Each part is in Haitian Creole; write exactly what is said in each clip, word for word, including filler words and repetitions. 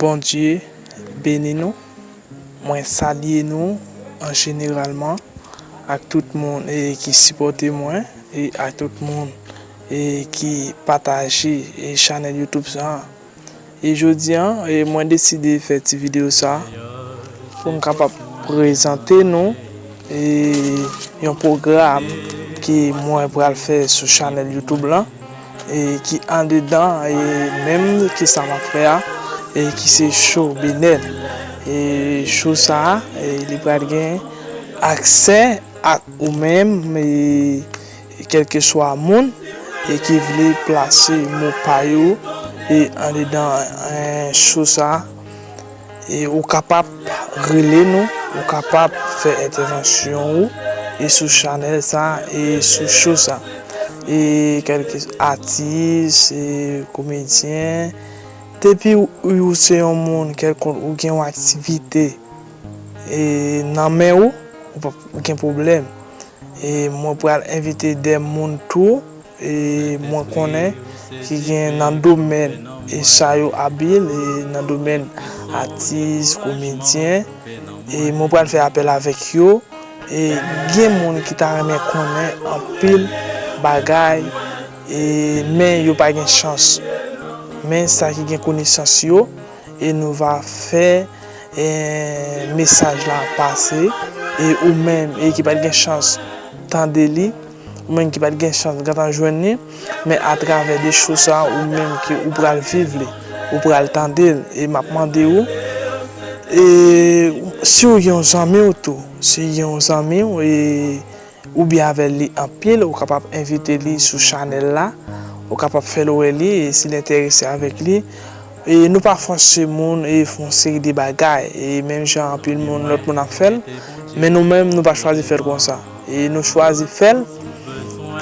Bondye beni nou. Mwen salye nou an jeneralman ak tout moun e ki sipòte mwen e ak tout moun e ki pataje e chanèl YouTube sa. E jodi a, e mwen deside fè ti videyo sa pou m kapab prezante nou e yon pwogram ke mwen pral fè sou chanèl YouTube lan e ki andedan e menm ke sa m ap fè a e ki se cho Benèl. E cho sa a e li pral gen aksè ak ou menm e kèlkeswa moun e ki vle plase mo pa yo e andedan e cho sa a. E ou kapab rele nou, ou kapab fè entèvansyon ou e sou chanèl sa e sou cho sa. E kèlke atis, e komedyen, depi ou, ou se yon moun kèlkonk ou gen yon aktivite e nan men ou, ou p ap gen pwoblèm. E mwen pral envite de moun tou e mwen konnen ki gen nan domèn e sa yo abil e nan domèn atis, komedyen. E mwen pral fè apèl avèk yo. E gen moun ki ta renmen konnen anpil bagay e men yo pa gen chans. Men sa ki gen konesans yo e nou va fè e mesaj la pase e ou menm e ki pa t gen chans tande li, ou menm ki pa t gen chans gentan jwenn li, men atravè de cho sa ou menm ke ou pral viv li, ou pral tande l e m ap mande ou e si w gen yon zanmi w tou, si w gen yon zanmi w e oubyen avè li anpil, ou kapab envite li sou chanèl la, ou kapab fè l wè li e si l enterese avèk li. E nou pa fòse moun e fè yon seri de bagay e menm jan anpil moun, lòt moun ap fè l, men nou menm nou pa chwazi fè l konsa. E nou chwazi fè l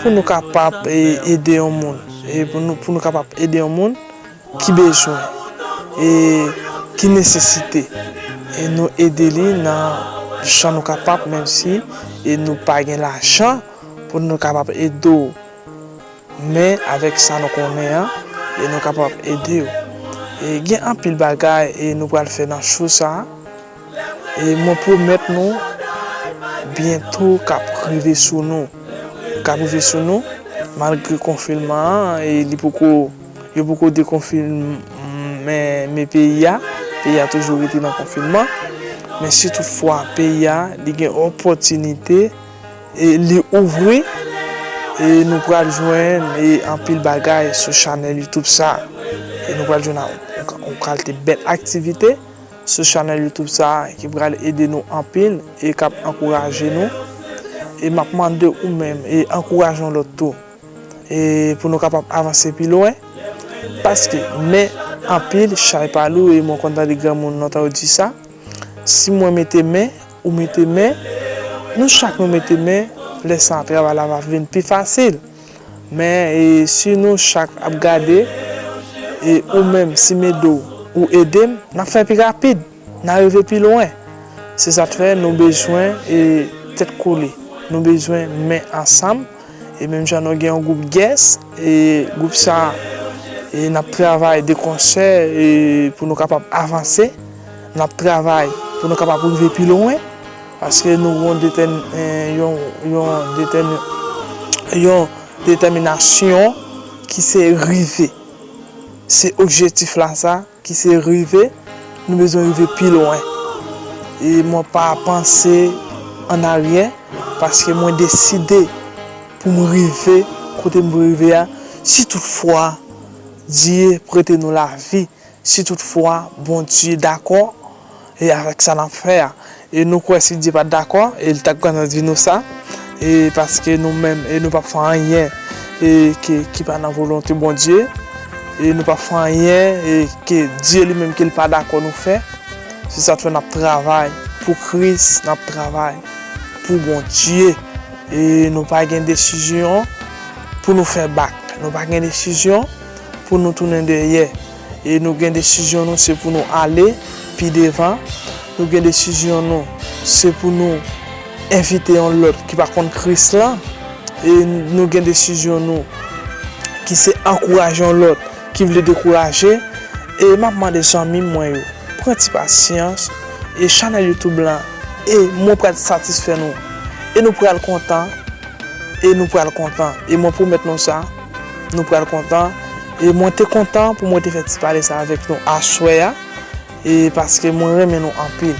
pou nou kapab e ede yon moun. E pou nou, pou nou kapab ede yon moun ki bezwen e ki nesesite. E nou ede li nan jan nou kapab, menm si e nou pa gen lajan pou nou kapab ede w. Men avèk sa nou konnen an, e nou kapab ede w. E gen anpil bagay e nou pral fè nan cho sa a. E mwen pwomèt nou, byento k ap rive sou nou. K ap rive sou nou, malgre konfinman an, e li poko, yo poko dekonfinmen peyi a. Peyi a toujou rete nan konfinman. Men si toutfwa peyi a, li gen opòtinite, e li ouvri, e nou pral jwenn e anpil bagay sou chanèl YouTube sa. E nou pral jwenn yon, yon kalite bèl aktivite sou chanèl YouTube sa ki pral ede nou anpil e k ap ankouraje nou. E m ap mande ou menm e ankouraje yon lòt tou. E pou nou kapab avanse pi lwen. Paske men anpil, chay pa lou, e mwen konn tande granmoun lontan yo di sa. Si mwen mete men, ou mete men, nou chak nou mete men, lè sa a travay la va vin pi fasil. Men e, si nou chak ap gade, e ou menm, si m ede w, ou ede m, n ap fè pi rapid, n a rive pi lwen. Se sa k fè nou bezwen e tèt kole, nou bezwen men ansanm. E menm jan nou gen yon gwoup guest, e gwoup sa, e n ap travay de konsè e pou nou kapab avanse, n ap travay pou nou kapab rive pi lwen, paske nou gen yon detèm-, e, yon, yon detèm-, yon detèminasyon ki se rive. Se objektif la sa, ki se rive, nou bezwen rive pi lwen. E mwen pa panse an aryè, paske mwen deside pou m rive kote m vle rive a. Si toutfwa Dye prete nou lavi, si toutfwa Bondye dakò e avèk sa n ap fè a, e nou kwè si Dye pa t dakò, e l t ap gentan di nou sa, e paske nou menm, e nou p ap fè anyen e ki, ki pa nan volonte Bondye, e nou p ap fè anyen e ke Dye li menm ke l pa dakò nou fè. Se sa k fè n ap travay pou Kris, n ap travay pou Bondye. E nou pa gen desizyon pou nou fè bak, nou pa gen desizyon pou nou tounen dèyè. E nou gen desizyon nou, se pou nou ale pi devan. Nou gen desizyon nou, se pou nou envite yon lòt ki pa konn Kris lan. E nou gen desizyon nou, ki se ankouraje yon lòt ki vle dekouraje. E m ap mande zanmi mwen yo, pran ti pasyans, e chanèl YouTube lan, e mwen pral satisfè nou. E nou pral kontan, e nou pral kontan. E mwen pwomèt nou sa, nou pral kontan. E mwen te kontan pou mwen te fè ti pale sa avèk nou aswè a, e paske mwen renmen nou anpil.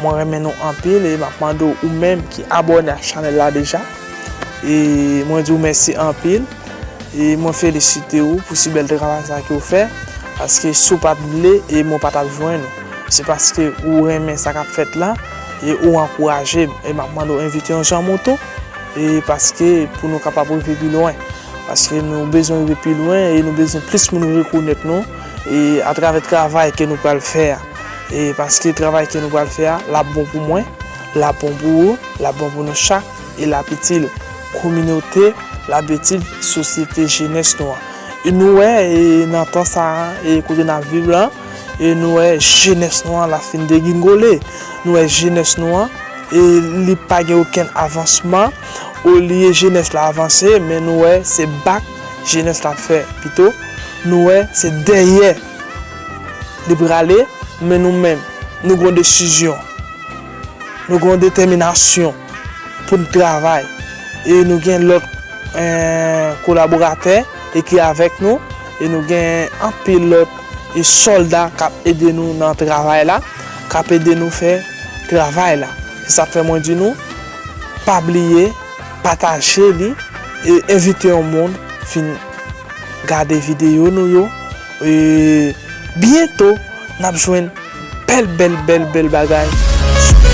Mwen renmen nou anpil, e m ap mande w ou menm ki abòne ak chanèl la deja. E mwen di w mèsi anpil. E mwen felisite w pou si bèl travay sa ke w fè. Paske si w pa t vle, e mwen pa t ap jwenn ou. Se paske ou renmen sa k ap fèt la, e ou ankouraje m. E m ap mande w envite yon zanmi w tou. E paske pou nou kapab rive pi lwen. Paske nou bezwen rive pi lwen e nou bezwen plis moun rekonèt nou. E atravè travay ke nou pral fè a. E paske travay ke nou pral fè a, l ap bon pou mwen, l ap bon pou ou, l ap bon pou nou chak, e l ap itil kominote, l ap itil sosyete jenès nou an. E nou wè, e nan tan sa a, e kote n ap viv la, e nou wè jenès nou an, l ap fin degringole. Nou wè jenès nou an, e li pa gen okenn avansman. Olye jenès la avanse, men nou wè se bak jenès la ap fè pito. Nou wè se dèyè li prale, men nou menm, nou gen yon desizyon. Nou gen yon detèminasyon pou n travay. E nou gen lòt, eh, kolaboratè e ki avèk nou. E nou gen anpil lòt e sòlda k ap ede nou nan travay la, k ap ede nou fè travay la. Se sa k fè mwen di nou, pa bliye pataje li e envite yon moun vin gade videyo nou yo. E byento, n ap jwenn bèl, bèl, bèl, bèl bagay sou